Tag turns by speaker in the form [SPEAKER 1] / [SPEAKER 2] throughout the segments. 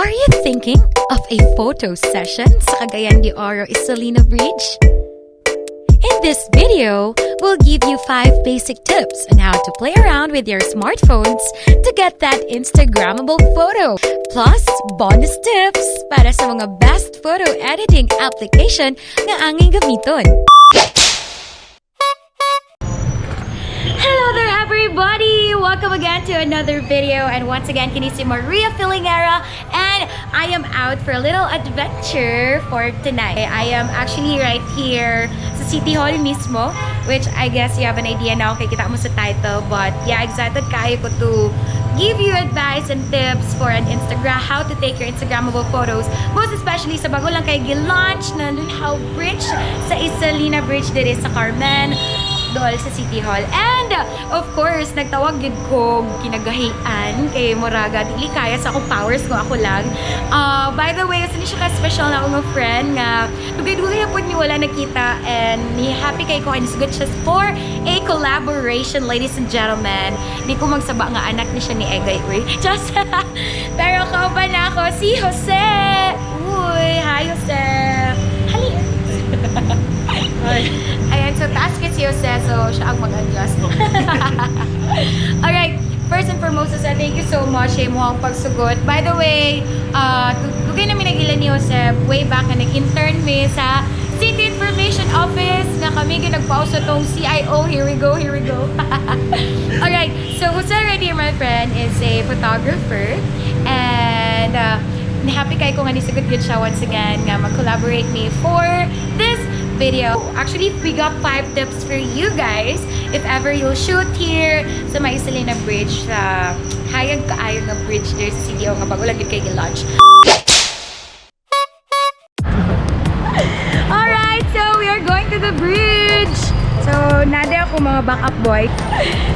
[SPEAKER 1] Are you thinking of a photo session sa Cagayan de Oro Ysalina Bridge? In this video, we'll give you 5 basic tips on how to play around with your smartphones to get that Instagrammable photo. Plus, bonus tips para sa mga best photo editing application nga anging gamiton. Hello there, everybody! Welcome again to another video, and once again, kini si Maria Felingera, and I am out for a little adventure for tonight. I am actually right here sa City Hall mismo, which I guess you have an idea now kay kita mo sa title, but yeah, excited kaayo ko to give you advice and tips for an Instagram, how to take your Instagrammable photos, most especially sa bago lang kay gilaunch na Lunhaw Bridge sa Ysalina Bridge diri sa Carmen dool sa City Hall. And, of course, nagtawag gyud ko kinagahian kay Moraga. Dili kaya sa akong powers ko ako lang. By the way, usa ni siya ka special na akong friend nga dugay-dugay pod ni wala nakita and ni happy kay ko and good siya for a collaboration, ladies and gentlemen. Di ko magsaba nga anak ni siya ni Egay. Uy. Just, pero kauban na ako si Jose. Uy, hi, Jose. Hali. Ayan, so taas kay si Jose, so siya ang mag-adjust. Alright, first and foremost, Jose, thank you so much sa imong pagsugot. By the way, dugay namin nag-ila ni Jose way back na nag-intern mi sa City Information Office na kami ginagpause sa tong CIO. Here we go, here we go. Alright, so Jose right here, my friend, is a photographer. And happy kay ko nga nisugot gyud siya once again nga mag-collaborate me for this video. Actually, we got 5 tips for you guys if ever you'll shoot here sa may Ysalina Bridge, sa hayag kaayo nga bridge there sa CDO nga bago lang gyud kay gi-launch. Alright, so we are going to the bridge. So, nade ako mga backup boy.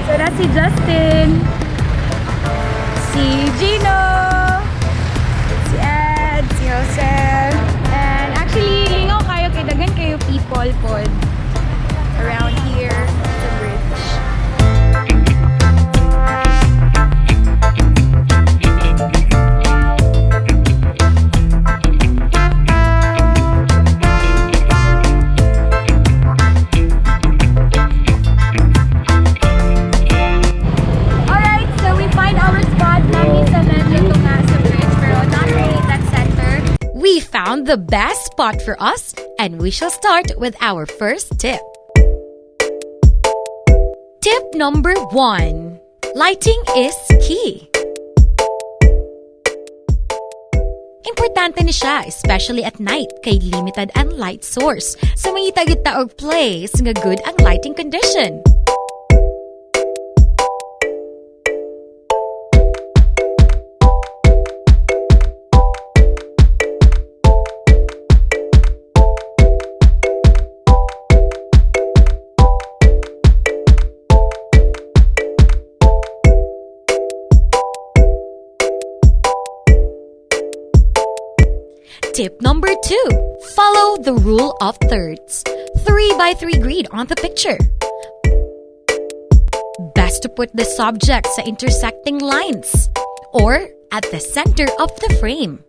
[SPEAKER 1] So, na si Justin, si Gino, si Ed, si Jose. And actually, lingaw kayo kay daghan kayo people pod around here sa bridge. Alright, so we find our spot nami sa medyo tunga sa bridge pero not really that center. We found the best spot for us, and we shall start with our first tip. Tip number 1. Lighting is key. Importante ni siya, especially at night, kay limited ang light source. So mangita gyud ta og place nga good ang lighting condition. Tip number 2. Follow the rule of thirds. 3 by 3 grid on the picture. Best to put the subject sa intersecting lines or at the center of the frame.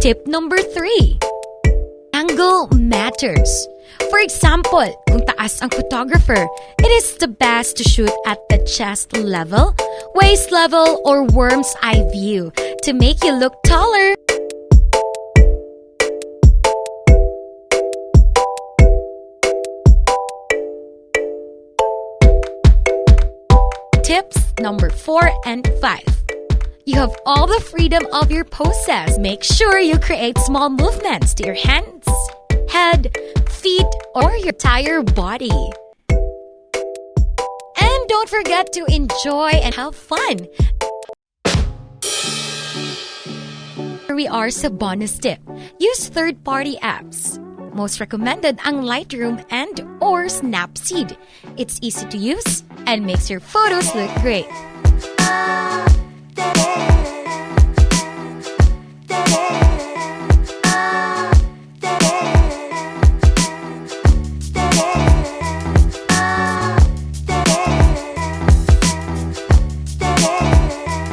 [SPEAKER 1] Tip number 3. Angle matters. For example, kung taas ang photographer, it is the best to shoot at the chest level, waist level, or worm's eye view to make you look taller. Tips number 4 and 5. You have all the freedom of your poses. Make sure you create small movements to your hands, head, feet, or your entire body. And don't forget to enjoy and have fun. Here we are sa bonus tip. Use third-party apps. Most recommended ang Lightroom and or Snapseed. It's easy to use and makes your photos look great.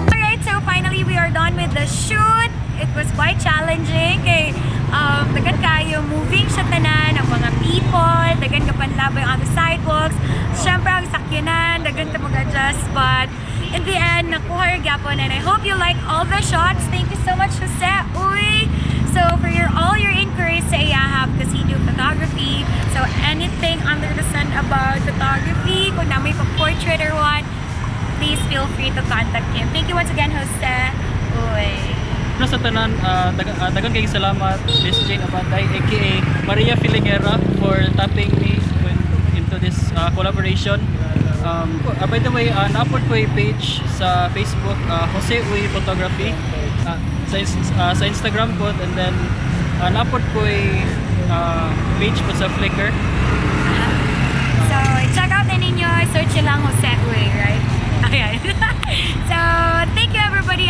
[SPEAKER 1] Alright, so finally we are done with the shoot. It was quite challenging kay daghan kayo moving siya tanan ang mga people, daghan ka panlabay on the sidewalks. Syempre ang sakyanan, daghan ta mag-adjust, but in the end nakuha ra gyapon and I hope you like all the shots. Thank you so much, Jose Uy. So for your all your inquiries sa iyaha, because he do photography, so anything under the sun about photography, kung naa may pa-portrait or what, please feel free to contact him. Thank you once again, Jose Uy.
[SPEAKER 2] Una sa tanan, daghan kayong salamat, Miss Jane Abatay, aka Maria Filingera, for tapping me into this collaboration. By the way, na-upload ko yung page sa Facebook, Jose Uy Photography, sa Instagram ko, and then na-upload ko yung page po sa Flickr.
[SPEAKER 1] So, check out na ninyo. Search nyo lang Jose Uy, right? Ayan. So, thank you, everybody.